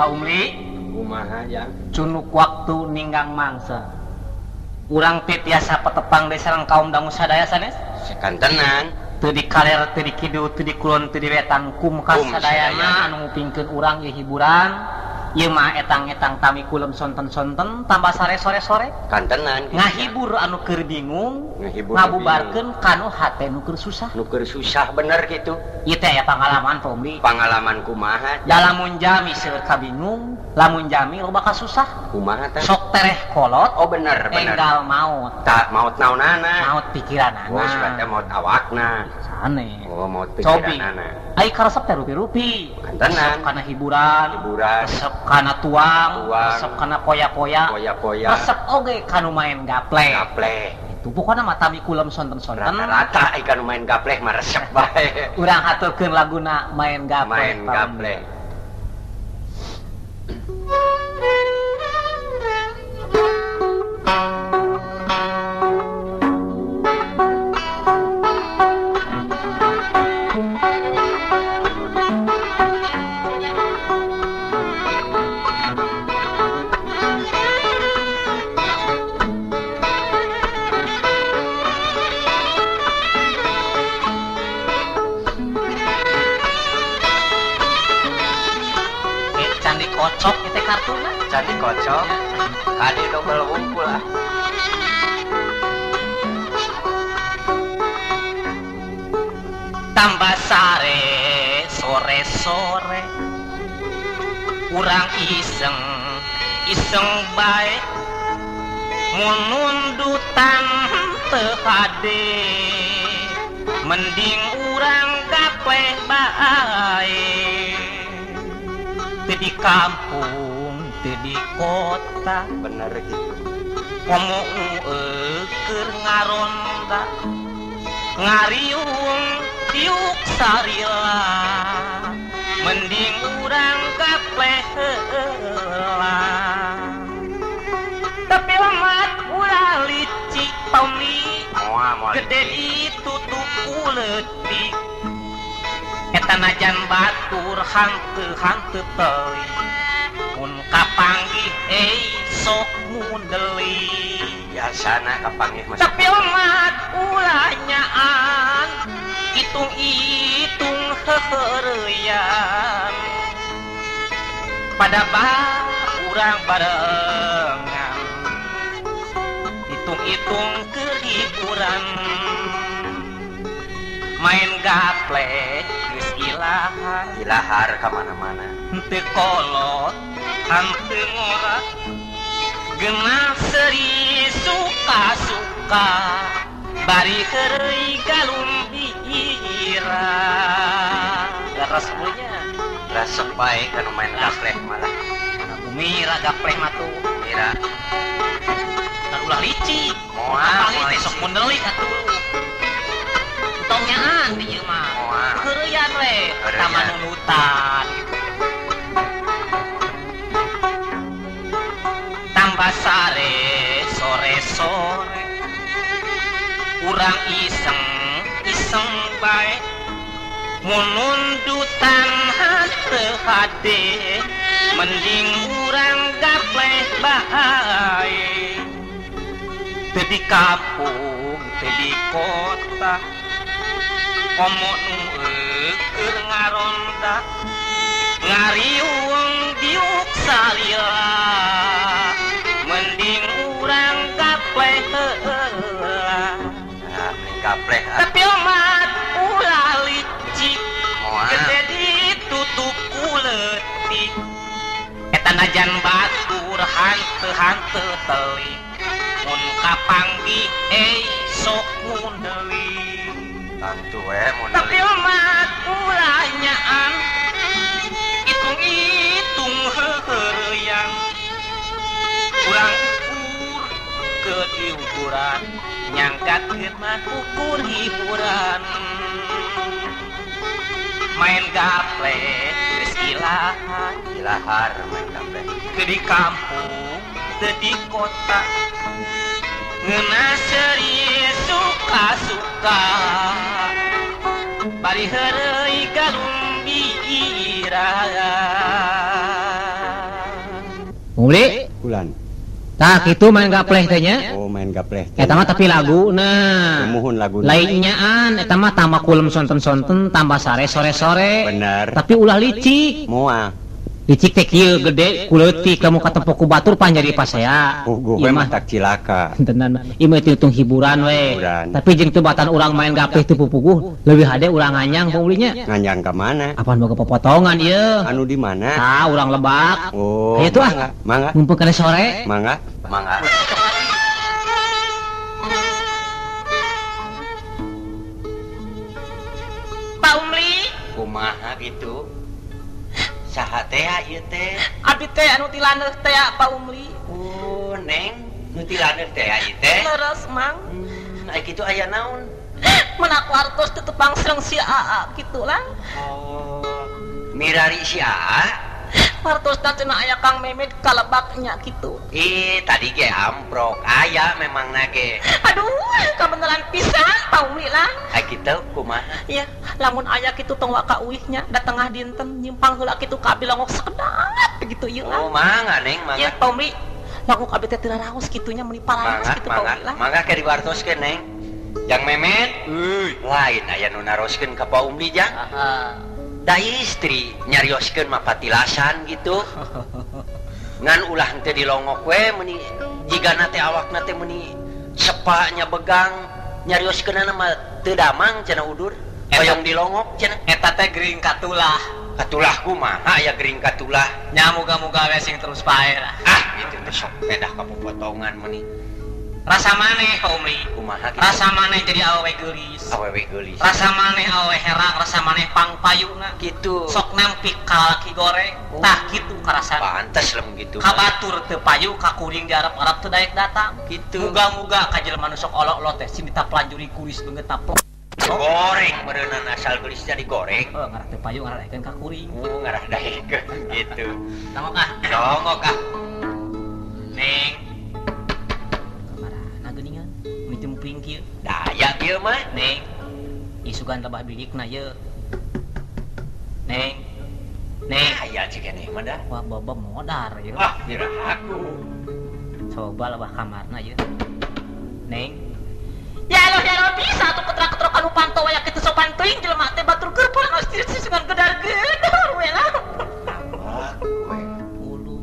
Pak Umli kumaha jang cunuk waktu ninggang mangsa urang teh tiasa petepang deui sareng kaum dangu sadaya sanes sakantenan teu di kaler teu di kidul teu di kulon teu di wetan kumkas sadayana anu ngupingkeun urang ieu hiburan ieu mah etang-etang tami kulem sonten-sonten tambah sare sore-sore kantenan ngahibur anu keur bingung ngabubarkeun kanu hate nu keur susah nu keur susah bener kitu ieu teh aya pangalaman Pak Umli pangalaman kumaha da lamun jami seueur kabingung lamun jami loba kasusah kumaha teh sok tereh kolot oh bener bener enggal maot tak maot naonana maot pikiranana oh sudah maot awakna sane oh maot pikiranana ai karesep teh rupi-rupi kantenan kana hiburan resep kana tuang resep kana poya-poya resep oge kanu main gaple itu pokona mah tami kulem sonten-sonten rata-rata ai kanu main gaple mah resep bae urang haturkeun laguna main gaple main gaple kocok itu kartuna candi kocok kadi dobel wungkul ah tambah sare sore-sore urang iseng iseng bae munundutan teu hade mending urang gapleh bae teu di kampung teu di kota bener gitu komo keur ngaronda ngariung diuk sarila mending urang gapleh heula tapi lemat ulah licik pauli gede ditutup ku leutik eta najan batur hanteu-hanteu teuing mun kapanggih sok mundeli biasana kapanggih mah tapi lemat ulah nyaan hitung-hitung heureuyaan pada bah urang barengan hitung-hitung keur hiburan main gaple geus ilahar ilahar ka mana-mana henteu kolot henteu ngora geunah seuri suka-suka bari heureuy galumbira resepnya resep bae kanu main gapleh malah mira gapleh mah tuh mira kan ulah licik moal teh sok mundelik atuh tong nyaan di ieu mah heureuyan we tamanunutan tambah sare sore-sore urang iseng iseng bae munundutan hanteu hade mending urang gapleh bae teu di kampung teu di kota komo nu keur ngaronda ngariung diuk salila mending urang gapleh heula mending gapleh tapi lemat ulah licik gede ditutup ku leutik eta najan batur hanteu-hanteu teuing mun kapanggih sok mundeli tentu we mundeli tapi lemat ulah nyaan hitung-hitung heureuyang urang ukur keur diukuran nyangkatkeun mah ukur hiburan main gaple geus ilahar ilahar main gaple teu di kampung teu di kota ngeunah seuri suka-suka bari heureuy galumbira. Muli? Kulan. Tah kitu main gapleh teh nya. Oh, main gapleh. Eta mah tapi laguna. Muhun laguna. Lain nyaan eta mah tambah kulem sonten-sonten, tambah sare sore-sore. Bener. Tapi ulah licik. Moal. Licik teh kieu gede kuleutik kamu katempok ku batur panjadi pasea. Oh, gue mah tak cilaka. Tenan. Ieu mah hitung hiburan we. Tapi jeung teu batan urang main gapleh teu pupuguh, leuwih hade urang nganyang paulinya. Nganyang ka mana? Apaan boga popotongan ieu? Anu di mana? Tah urang lebak. Oh. Hayu tuh ah. Mangga. Mumpung kana sore. Mangga. Mangga. Pak Umli, kumaha gitu? Saha teh ieu teh? Abi teh anu ti laneuh teh Pak Umli. Oh, Neng, nu ti laneuh teh ieu teh. Leres, Mang. Ai kitu aya naon? Menak wartos teu tepang sareng si Aa kitu lah. Oh, mirari si Aa? Wartos teh cenah aya Kang Memet kalebaknya kitu. Ih, tadi ge amprok aya memang na ge. Aduh, kabeneran pisan Pak Umli lah. Ai kitu kumaha? Iya, lamun aya kitu tong waka uihnya da tengah dinten nyimpang heula kitu ka abi longok sakedap begitu ieu lah. Oh, mangga Neng, mangga. Ieu Pak Umli, longok abi teh teu raraos kitunya meuni paraos kitu Pak Umli lah. Mangga ke diwartoskeun Neng. Jang Memet, euy, lain aya nu naroskeun ka Pak Umli jang. Da istri nyarioskeun mah patilasan gitu. Ngan ulah henteu dilongok we meuni jigana teh awakna teh meuni sepanya begang nyarioskeunana mah teu damang cenah udur. Hoyong dilongok cenah. Eta teh gering katulah. Katulah kumaha aya gering katulah? Nya muga-muga we sing terus pae lah. Ah, itu teh sok pedah ka popotongan meuni. Rasa maneh Pak Umli. Kumaha kitu? Rasa maneh jadi awewe geulis. Awewe geulis. Rasa maneh awewe herang, rasa maneh pangpayuna kitu. Sok nampik ka laki goreng. Oh. Tah kitu karasana. Pantes lem gitu. Ka batur teu payu, ka kuring diarep-arep teu daek datang. Kitu. Muga-muga ka jelema nu sok olok-olok teh sing ditaplanjuri kuris beungeut taplok. Goreng meureunan asal geulis jadi goreng. Oh, ngarah teu payu ngarah daekeun ka kuring. Oh, ngarah daekeun gitu. Nongok ah. Nongok ah. Neng. Kamarana geuningan? Mun teu muping kieu. Daya kieu mah. Neng. Isugan lebah bilikna ieu. Neng. Neng. Aya cikeneh mah da. Wah, bobo modar ieu. Ah, aku. Coba lebah kamarna ieu. Neng. Ya Allah ya Rabbi, satu ketra-ketra kanu pantau aya kitu sopan teuing jelema teh batur keur panas dengan gedar-gedor we lah. Ulu.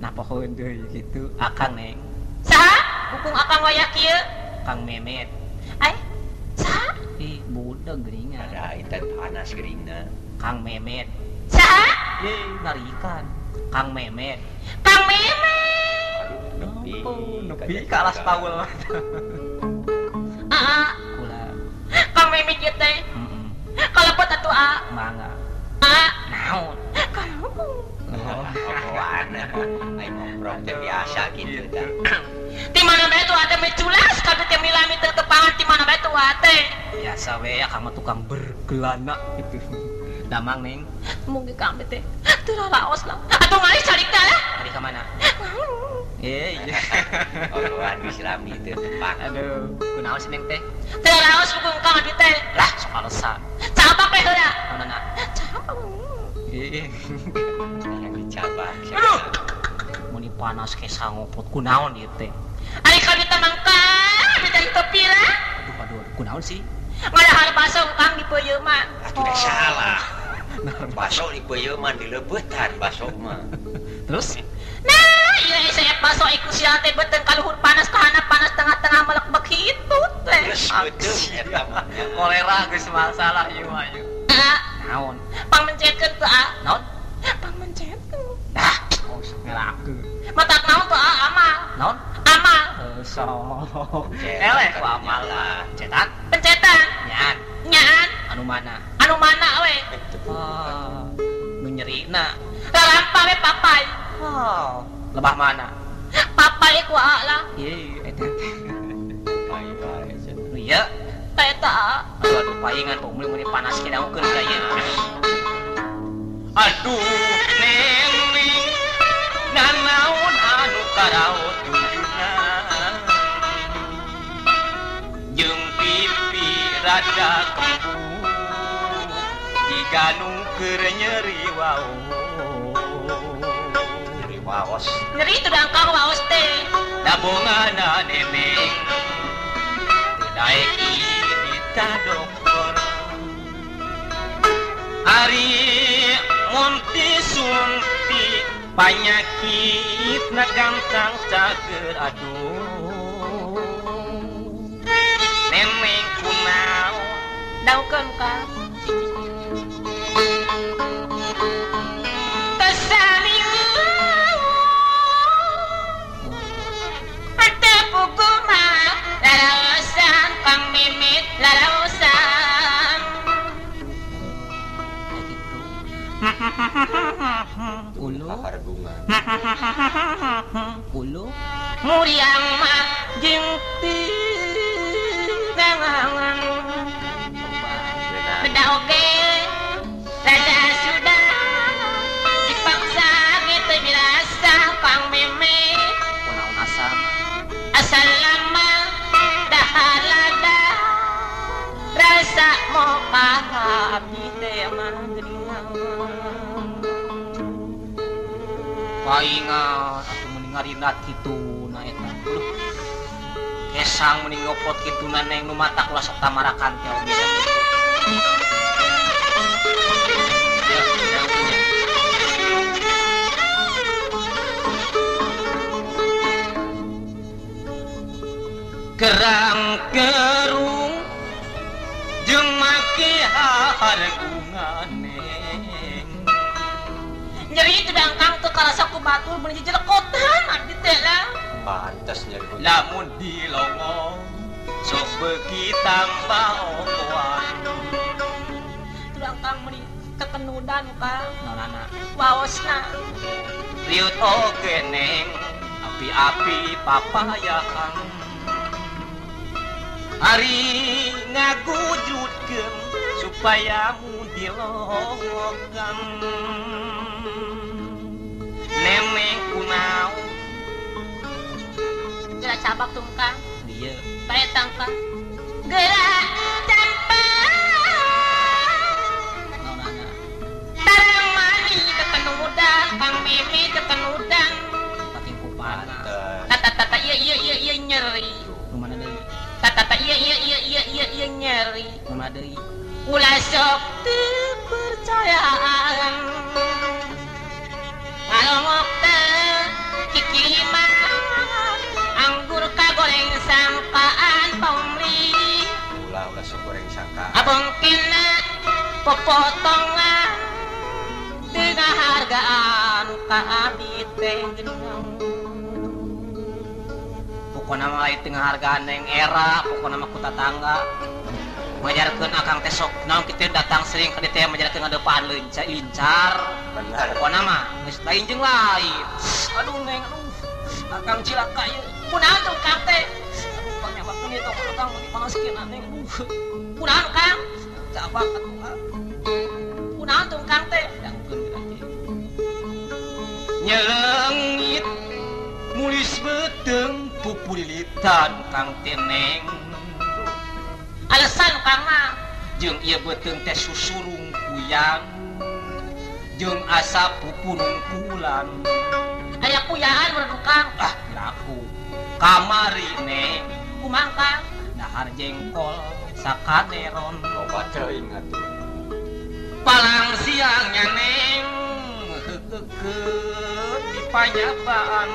Nah pohoeun deui kitu Akang Neng. Saha? Bukung Akang waya kieu? Kang Memet. Ai, saha? Ih, budak geuningan. Ada itu panas geuringna. Kang Memet. Saha? Ih, narikan. Kang Memet. Kang Memet. Nepi, nepi ka alas paul. Aa, kula. Kang Memet ieu teh. Heeh. Kalebet atuh A. Mangga. A. Naon? Ogoan. Ai ngobrol teh biasa gitu tah. Di mana bae tuh ada meculas kabeh teh milami teu tepangan di mana bae tuh teh. Biasa we ya kamu tukang bergelana gitu. Damang Neng. Mungkin kami teh teu raraos lah. Atuh ngali carikna lah. Ari ka mana? Eh, iya. Ogoan geus lami teu tepak. Aduh, kunaon si Neng teh? Teu raraos bukung kang abi teh. Lah, sok alesan. Cabak we heula. Naonna? Cabak. Ih. Yang dicabak. Aduh. Muni panas ke sangopot kunaon ieu teh? Ari kami teh mangka, abi teh teu pira. Aduh, aduh, kunaon sih? Ngadahar baso kang di peuyeum mah. Atuh da salah. Baso di peuyeum mah dileubetan baso mah. Terus? Nah, ieu saya baso iku sia teh beuteung kaluhur panas ka handap panas tengah-tengah melek-melek kitu teh. Geus beuteung eta mah. Kolera geus masalah ieu mah ieu. Naon? Pangmencetkeun teu A. Naon? Pangmencetkeun. Dah, oh sok ngelakeun. Matak naon teu A amal. Naon? Amal. Sok. Eleh ku amal lah. Cetan? Pencetan. Nyaan. Nyaan. Anu mana? Anu mana we? Oh, nu nyerina. Lalampa we papai. Oh, lebah mana? Papai ku A lah. Ye, eta teh. Papai bae cenah. Nu ieu Teh eta A. Aduh, aduh paingan Pak Umli mun panas ki dangukeun ka ieu. Aduh, Neng ning nanaon anu karaot tujuna. Jeung pipi rada kembu jiga nu keur nyeri wau. Nyeri wau. Waos. Nyeri itu dangkang waos teh. Dabongana neneng. Teu daek ka dokter. Ari monti sunti panyakit na gancang cager aduh. Neneng kunaon daukeun ka. Lalaosan gitu. Ulu ulu muriang mah jeung tinangan beda oge rada sudah dipaksa gitu dirasa Kang Meme kunaon asal asal lama dahalada rasa moka abdi teh mah geuningan. Paingan atuh mending ngarindat kitu na eta. Aduh. Kesang mending ngopot kitu na neng nu matak ulah sok tamarakan teh oge. Kerang kerung jeung make hargungan neng. Nyeri itu dangkang teu karasa ku batur mun jelekotan abdi teh lah. Pantes nyeri. Lamun dilongo sok beuki tambah okoan. Itu dangkang meuni kekenudan Kang. Naonana? Waosna. Riut oge neng api-api papayahan. Ari ngagujudkeun supaya mu dilongokan. Neneng kunaon geura cabak tungkang dieu bae tangkang geura campak naonana tarang mani kekenudan Kang Mimi kekenudan patingkupana tata tata ieu ieu ieu ieu nyeri nu mana deui tata tata ieu ieu ieu ieu ieu ieu nyeri nu mana deui ulah sok teu percayaan ngalongok teh kikiriman anggur kagoreng sangkaan pamri ulah ulah sok goreng sangkaan abong kena popotongan dengan hargaan ka abdi teh geuningan. Pokona mah lain teu ngahargaan neng era pokona mah ku tatangga ngajarkeun akang teh sok naon kitu datang sering ka dieu teh ngajarkeun ngadepaan lincar. Bener. Pokona mah geus lain jeung lain. Aduh neng aduh akang cilaka ieu. Kunaon tuh Kang teh? Aduh panyabakeun ieu teh akang mun dipanaskeun neng aduh. Kunaon Kang? Cabak atuh Kang. Kunaon tuh Kang teh? Dangkeun geura teh. Nyelengit mulis beuteung pupulilitan Kang teh neng. Alasan Kang mah jeung ieu beuteung teh susurung kuyang jeung asa pupurungkulan. Aya kuyaan mun Kang. Ah laku kamari neng kumaha Kang? Dahar jengkol sakaneron loba teuing atuh. Palang siangnya neng heukeut di panyabaan.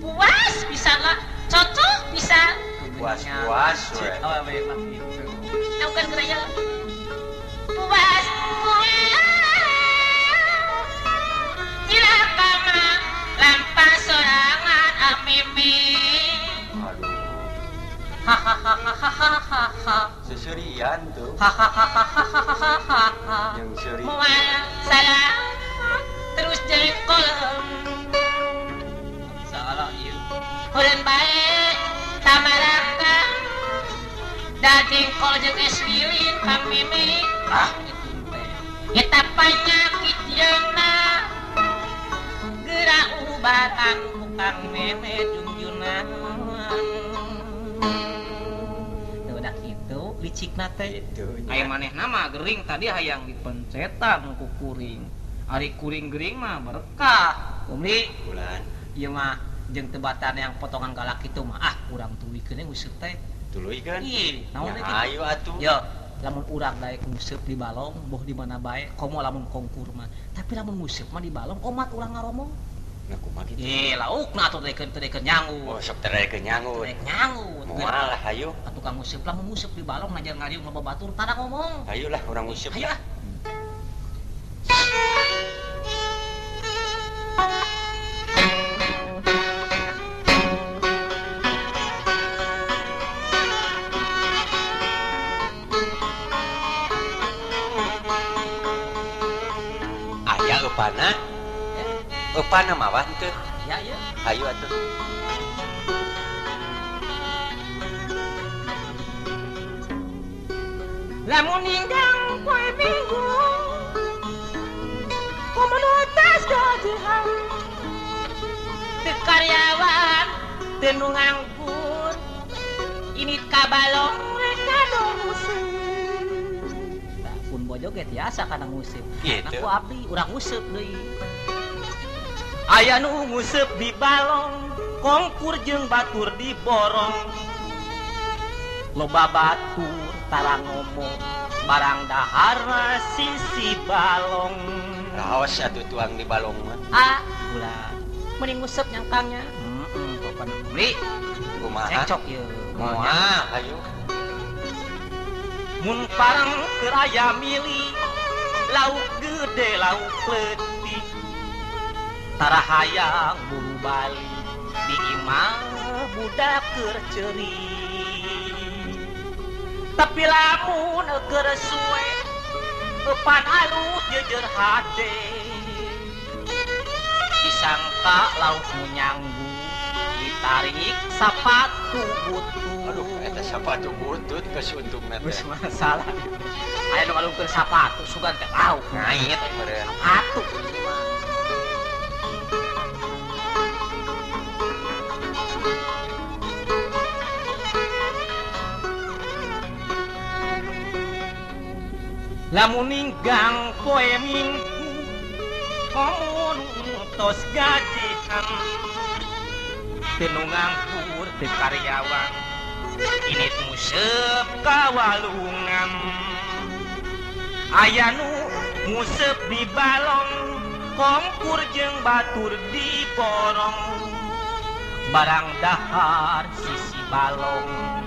Puas pisan lah, cocok pisan. Puas-puas we. Awewe mah kitu. Naukeun geura ieu. Puas puas. Cilaka mah lampah sorangan amimi. Aduh. Hahaha. Seserian tuh. Hahaha. Yang seri. Moal salah terus jengkol. Salah ieu. Heureun bae tamaraka. Da jengkol jeung es lilin Kang Mimi. Ah itu teh. Eta panyakit yeuna. Geura ubatan ku Kang Meme jungjunan. Teu da kitu licikna teh. Kitu nya. Aya manehna mah gering tadi hayang dipencetan ku kuring. Ari kuring gering mah berkah. Umli bulan. Ieu mah jeung tebatan yang potongan galak kitu mah ah urang tuluykeun nguseup teh. Tuluykeun? Ih, naon teh kitu? Ayo atuh. Yo, lamun urang daek nguseup di balong boh di mana bae komo lamun kongkur mah. Tapi lamun nguseup mah di balong omat urang ngaromong. Nah kumaha kitu? Ih, laukna atuh teh nyangut. Oh, sok teh nyangut. Teh nyangut. Moal lah hayu. Atuh kang nguseup lamun nguseup di balong ngajar ngariung loba batur tara ngomong. Hayu lah urang nguseup. Hayu ah. Aya eupana? Eupana mawa henteu? Ya ya. Hayu atuh. Lamun ninggang poe Minggu komunitas gajihan teu karyawan teu nu nganggur ini ka balong rek kado museup. Pun bojo ge tiasa kana nguseup. Gitu. Aku abdi urang nguseup deui. Aya nu nguseup di balong, kongkur jeung batur diborong. Loba batur tara ngomong, barang dahar sisi balong. Raos atuh tuang di balong mah. Ah, ulah. Mending nguseup nyangkangnya. Heeh, pokona beli. Kumaha? Cekcok ieu. Moal, hayu. Mun parang keur aya milih, lauk gede lauk leutik. Tara hayang buru bali di imah budak keur ceurik. Tapi lamun keur suwe eupan alus jeujeur hade. Disangka lauk nu nyanggu ditarik sapatu butut. Aduh, eta sapatu butut geus untungna teh. Geus masalah. Aya nu ngalungkeun sapatu sugan teh lauk. Ngait meureun. Sapatu ieu mah. Lamun ninggang poe Minggu komo tos gajihan teu nu nganggur teu karyawan ini nguseup ka walungan. Aya nu nguseup di balong kongkur jeung batur diborong. Barang dahar sisi balong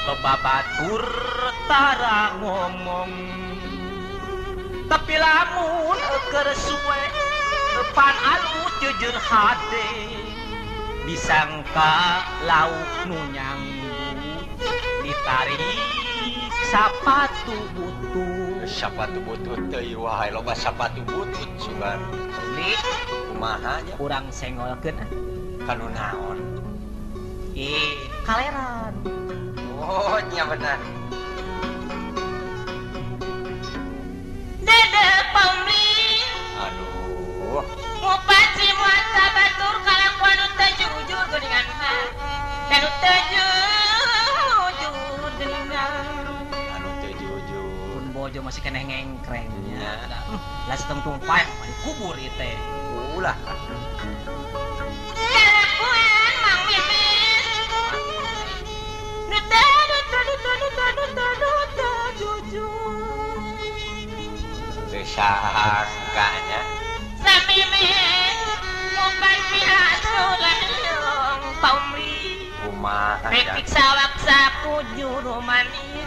loba batur tara ngomong. Tapi lamun keur suwe pan alus jeujeur hade disangka lauk nu nyanggut ditarik sapatu butut. Sapatu butut teh wae loba sapatu butut sugan. Li kumaha nya? Urang sengolkeun ah. Kanu naon? Ih, kaleran. Oh, nya benar. Dede pamri. Aduh. Mupaci muata batur kalakuan nu teu jujur geuningan mah. Anu teu jujur geuningan. Anu teu jujur. Pun bojo masih keneh ngengkreng nya. Lah setengtung paeh mah dikubur ieu teh. Ulah. Kalakuan Mang Mimin. Nu teu nu teu nu teu nu teu nu teu nu teu jujur. Sangkanya samimi mupan pihak paumri kumaha pek sawak sapu juru manis